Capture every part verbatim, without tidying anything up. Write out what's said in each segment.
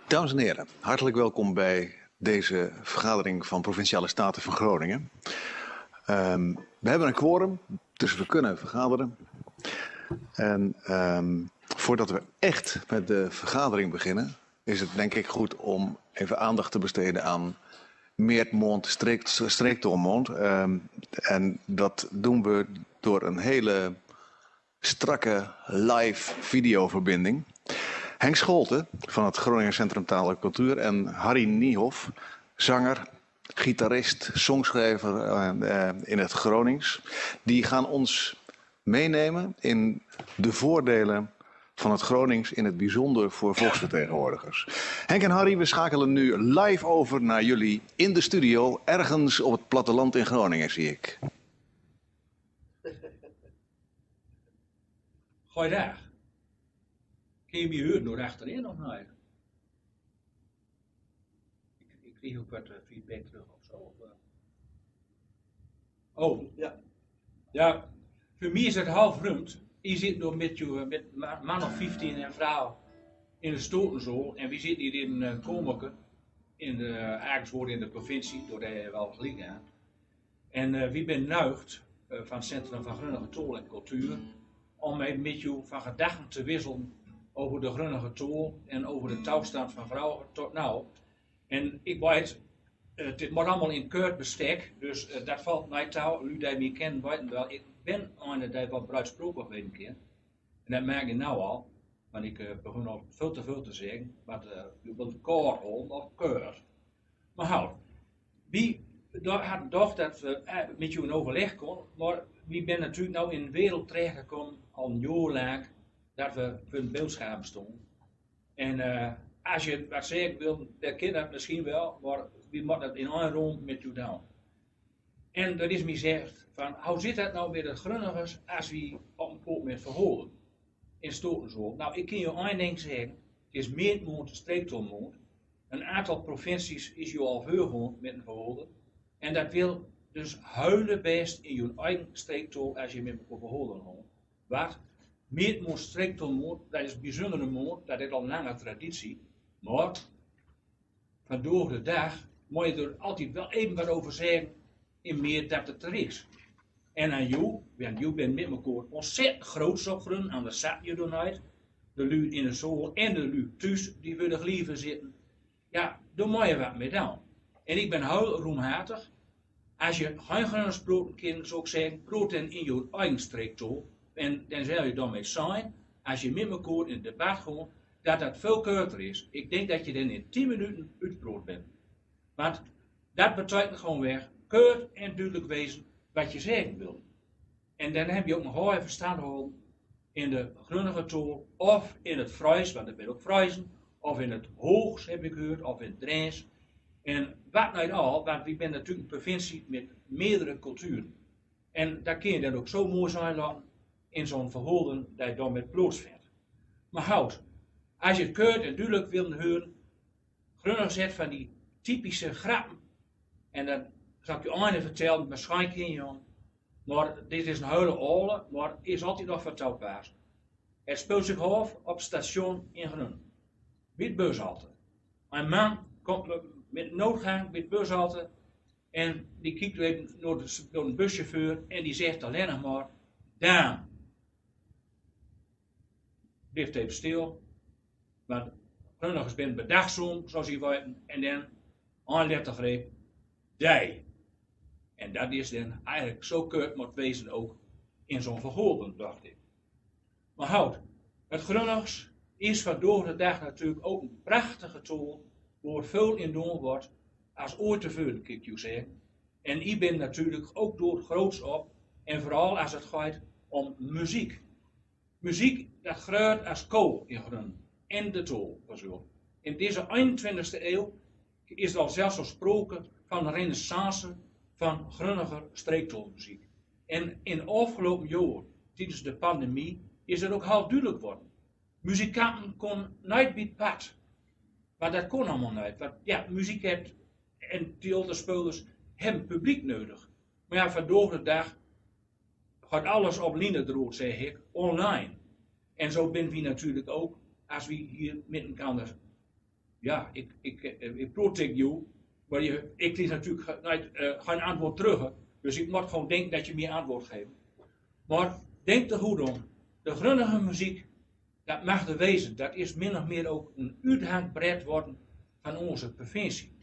Dames en heren, hartelijk welkom bij deze vergadering van Provinciale Staten van Groningen. Ehm, we hebben een quorum, dus we kunnen vergaderen. En ehm, voordat we echt met de vergadering beginnen, is het denk ik goed om even aandacht te besteden aan Meertmond streek, streektolmond. Ehm, en dat doen we door een hele strakke live videoverbinding. Henk Scholten van het Groningen Centrum Taal en Cultuur en Harry Niehoff, zanger, gitarist, songschrijver eh, eh, in het Gronings, die gaan ons meenemen in de voordelen van het Gronings, in het bijzonder voor volksvertegenwoordigers. Henk en Harry, we schakelen nu live over naar jullie in de studio, ergens op het platteland in Groningen, zie ik. Goeiedag. Kun je mij horen door achterin of niet? Ik, ik kreeg ook wat eh, feedback terug of zo. Of, eh. Oh, ja. Ja, voor mij is het half rund. Je zit door met, je, met ma- man of vieftien en vrouw in de Stotenzool. En we zitten hier in een eh, komerke in de Akerswoord in de provincie, door de wel geliek aan. En eh, wie ben nuigd eh, van het Centrum van Grunnige Tol en Cultuur om met, met u van gedachten te wisselen over de Grunnige Tol en over de toestand van vrouwen tot nou. En ik weet, eh, dit moet allemaal in kort bestek, dus eh, dat valt mij touw. Lui die mij kennen weten wel, ik ben een die wat bruidsproken weten kan. En dat merk je nou al, want ik eh, begin al veel te veel te zeggen, maar eh, je wilt kort houden of kort. Maar houd, wie had toch dat we eh, met jou in overleg komen, maar wie ben natuurlijk nou in een wereld terechtgekomen al een jaar lang dat we voor een beeldscherm stonden. En eh, als je wat zeggen wil, dan kan dat misschien wel, maar wie moet dat in een room met jou doen? En dat is mij zegt van, hoe zit dat nou met de Grunnigers als wie op een poort met verholen? In Stotenzool. Nou, ik kan je één ding zeggen. Het is meertmoond, streektolmoond. Een aantal provincies is je al veurgehoond met een verholen. En dat wil dus huilen best in je eigen streektol als je met elkaar verholen hoort. Wat? Meertmoond, streektolmoond, dat is een bijzondere moond, dat heeft al lange traditie. Maar vandaag de dag moet je er altijd wel even wat over zeggen in meer dat het er is. En aan jou, want jou bent met elkaar ontzettend groot op Grun, anders zat je er nooit. De lui in de zool en de lui thuis, die willen liever zitten. Ja, daar moet je wat mee doen. En ik ben heel ruimhartig. Als je geen Grunners proten kan, zou ik zeggen, proot dan in je eigen streektol. En dan zal je daarmee zijn, als je met elkaar in het debat gaat, dat dat veel korter is. Ik denk dat je dan in tien minuten uitgeproot bent. Want dat betekent gewoon weer kort en duidelijk wezen wat je zeggen wil. En dan heb je ook nog heel even verstand houden in de Grunnige tol of in het Fries, want er ben ook Friesen, of in het Hoogs heb ik gehoord, of in het Drents. En wat nou al, want we zijn natuurlijk een provincie met meerdere culturen. En daar kun je dan ook zo mooi zijn laten in zo'n verholen die daar met plaatsvindt. Maar houd, als je het kort en duidelijk wil horen, Grunners zet van die typische grappen. En dan zal ik je eine vertellen, waarschijnlijk ken je hem. Maar dit is een hele oude, maar is altijd nog van toepassing. Het speelt zich af op het station in Grun. Bij de bushalte. Een man komt met, met noodgang bij de bushalte. En die kijkt even door de, door de buschauffeur en die zegt alleen nog maar: "Daan." Blijft even stil. Maar Grunners zijn bedachtzaam, zoals je weet. En dan een lettergreep: "Dij." En dat is dan eigenlijk zo kort moet wezen ook in zo'n verholen, dacht ik. Maar houd, het Grunners is vandaag de dag natuurlijk ook een prachtige tol, waar veel in doen wordt, als ooit tevoren, kan ik je zeggen. En ik ben natuurlijk ook door groots op, en vooral als het gaat om muziek. Muziek, dat groeit als kool in Grun en de tol, pas wel. In deze eenentwintigste eeuw is er al zelfs al sprake van een renaissance van Grunniger streektolmuziek. En in de afgelopen jaren, tijdens de pandemie, is het ook heel duidelijk geworden. Muzikanten konden niet bij het pad. Maar dat kon allemaal niet. Want ja, muziek heeft en theaterspeulers hebben publiek nodig. Maar ja, vandaag de dag gaat alles op lijnen door, zeg ik, online. En zo ben wie natuurlijk ook, als wie hier met elkaar Ja, ik, ik, eh, ik probeer tegen jou, maar je, ik kreeg natuurlijk ge- nooit, eh, geen antwoord terug. Dus ik moet gewoon denken dat je meer antwoord geeft. Maar denk er goed om. De Grunnige muziek, dat mag er wezen. Dat is min of meer ook een uithangbord worden van onze provincie.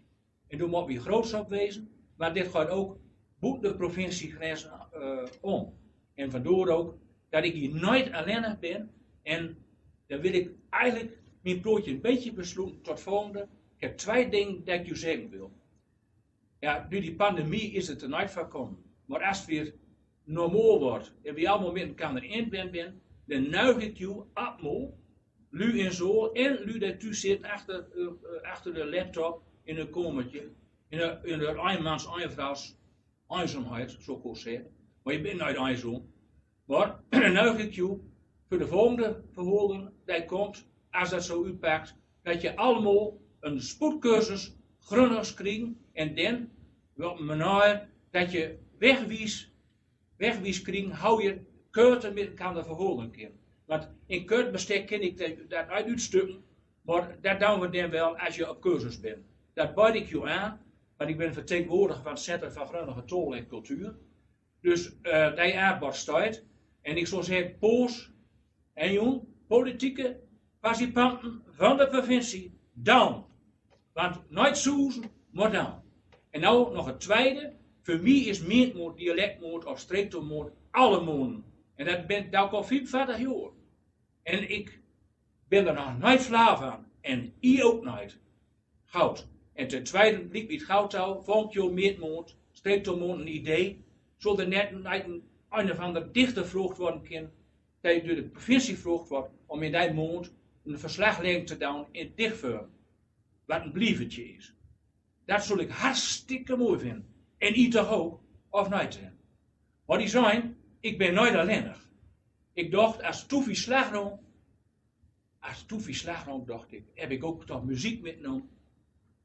En daar moeten we groots op wezen, maar dit gaat ook buiten de provinciegrenzen eh, om. En vandaar ook dat ik hier nooit alleenig ben. En dan wil ik eigenlijk mijn plaatje een beetje besluiten tot volgende. Ik heb twee dingen dat ik u zeggen wil. Ja, door die pandemie is het er nooit van komen. Maar als het weer normaal wordt en we allemaal met elkaar erin ben, ben, dan nuig ik u allemaal, lui in zaal en lui die thuis zitten achter, eh, eh, achter de laptop in een kamertje, in een, in een eenmans, eenvrouws eenzaamheid, zo kon ik zeggen. Maar je bent nooit eenzaam. Maar nuig ik u voor de volgende verholen die komt, als dat zo uitpakt, dat je allemaal een spoedcursus Grunnigs krijgt en dan, wat me naar, dat je wegwies, wegwies krijgt, hoe je korter met elkaar verholen kan. Want in kort bestek kan ik dat, dat uit uitstukken, maar dat doen we dan wel als je op cursus bent. Dat bied ik je aan, want ik ben vertegenwoordiger van het Centrum van Grunnige Taol en Cultuur. Dus eh die aanbod staat. En ik zou zeggen, paus en jong, politieke participanten van de provincie, down. Want nooit soezen, maar down. En nou nog het tweede. Voor mij is mieëntmaond, dialectmaond of streektaalmaond alle maonden. En dat ben ik, doe ik al vierenveertig jaar. En ik ben er nog nooit flauw van. En ie ook nooit. Goud. En ten tweede, liek wie het goud al, volgend jaar mieëntmaond, streektaalmaond een idee, zal er net een, een, een of andere dichter gevraagd worden kan, die door de provincie gevraagd wordt om in die maond een verslaglegging te doen in dichtvorm. Wat een blievertje is. Dat zou ik hartstikke mooi vinden. En ie toch ook, of niet? Wat die zijn, ik ben nooit alleenig. Ik dacht, als Toefie Slagroom, als Toefie Slagroom, dacht ik, heb ik ook toch muziek metgenomen.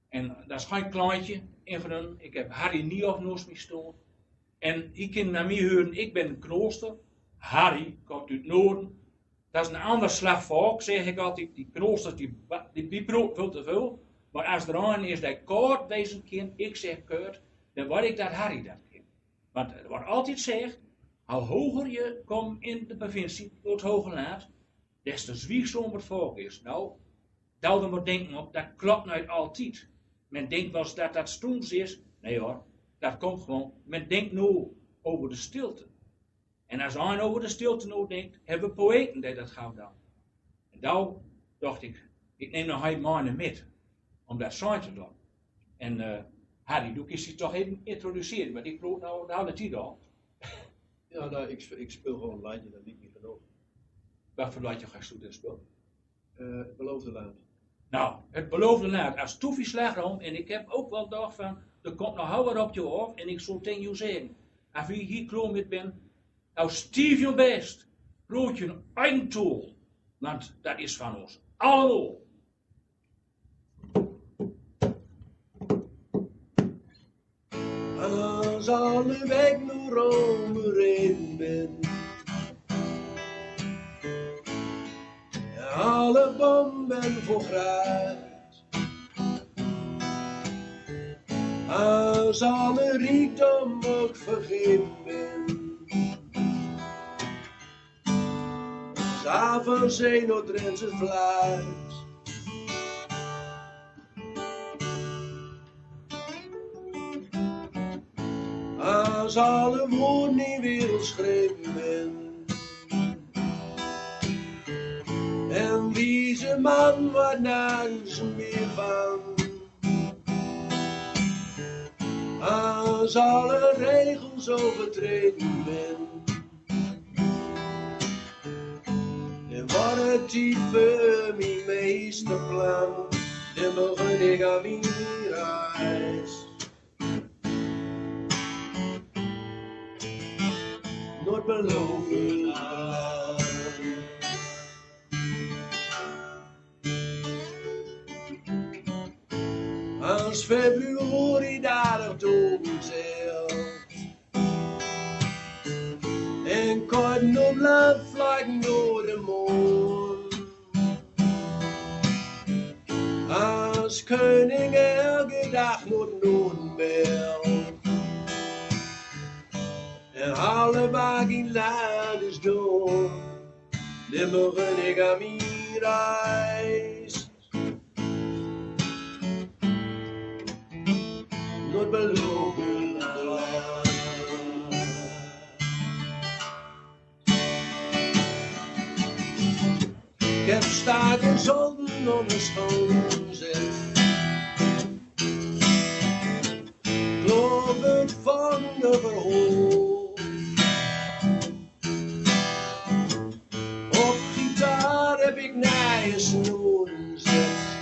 En dat is geen kleintje in Grunnen. Ik heb Harry Niehoff naast mij staan. En hij kan naar mij huren, ik ben een Knooster. Harry komt uit het noorden. Dat is een ander slag volk, zeg ik altijd. Die Knoosters, die, ba- die, die praten veel te veel. Maar als er een is die kort wezen kan, ik zeg kort, dan weet ik dat Harry dat kan. Want er wordt altijd gezegd, hoe hoger je komt in de provincie, tot Hoge Laat, des te zwiegzamer het volk is. Nou, doe er maar denken op, dat klopt niet altijd. Men denkt wel eens dat dat stroens is. Nee hoor, dat komt gewoon. Men denkt nu over de stilte. En als een over de stilte nadenkt, hebben we poëten die dat gaan doen. En doe dacht ik, ik neem nog een mannen met, om dat zo te doen. En eh Harry, doe kist je toch even introduceren, want ik probeer nou, nou de titel. Ja, nou, ik, sp- ik speel gewoon een lijntje, dat liet me genoeg. Wat voor lijntje ga je doen, speel? Eh, het beloofde land. Nou, het beloofde land, als Toefie Slagroom. En ik heb ook wel dacht van, er komt nog wel wat op je af. En ik zal tegen jou zeggen, als wie hier klaar met ben, nou, stief je best, broodje een eigen tool. Want dat is van ons allemaal. Als alle weg naar Rome reden ben, alle bomben voor gras, als alle rijkdom ook vergeben ben, s'avonds een Noord-Drentse fles. Als alle woorden in wereld schreven ben. En deze man wat nagens meer van. Als alle regels overtreden ben. Dan wordt het tijd voor mijn meesterplan. Dan begin ik aan mijn reis. Nooit beloven. Als februari daar op toekomst en kort op laat vlak door de mond. Koning elke dag noet noen mel. En alle bagi lades door. Nimmer en ik aan mijn reis. Noet beloven. Ik heb staken zolden om een schoon zet. Klop het van de verhoor. Op gitaar heb ik nijen snoeren zet.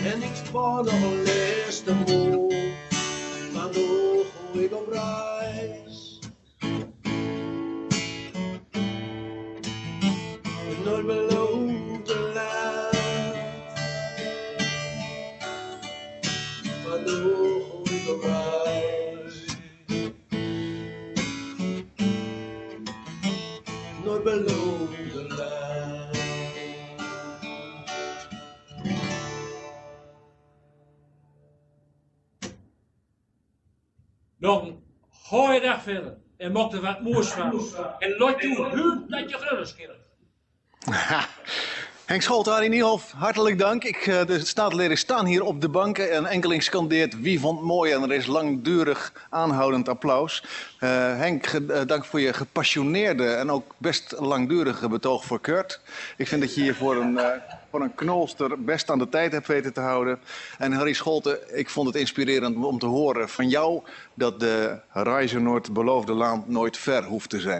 En ik spaar nog een laatste moer. Maar door gooi ik op reis. Nooit beloofde laag. Maar door gooi ik op reis. Nooit beloofde laag. Nog een goeie dag verder. En maak er wat moois van. En laot uw huur met je grunnerskillen. Henk Scholte, Harry Niehoff, hartelijk dank. Ik, eh, de staatsleden staan hier op de banken en enkeling scandeert: "Wie vond mooi?" En er is langdurig aanhoudend applaus. Eh, Henk, ge- eh, dank voor je gepassioneerde en ook best langdurige betoog voor Kurt. Ik vind dat je hier voor een, eh, voor een knolster best aan de tijd hebt weten te houden. En Harry Scholte, ik vond het inspirerend om te horen van jou dat de reize naar het beloofde land nooit ver hoeft te zijn.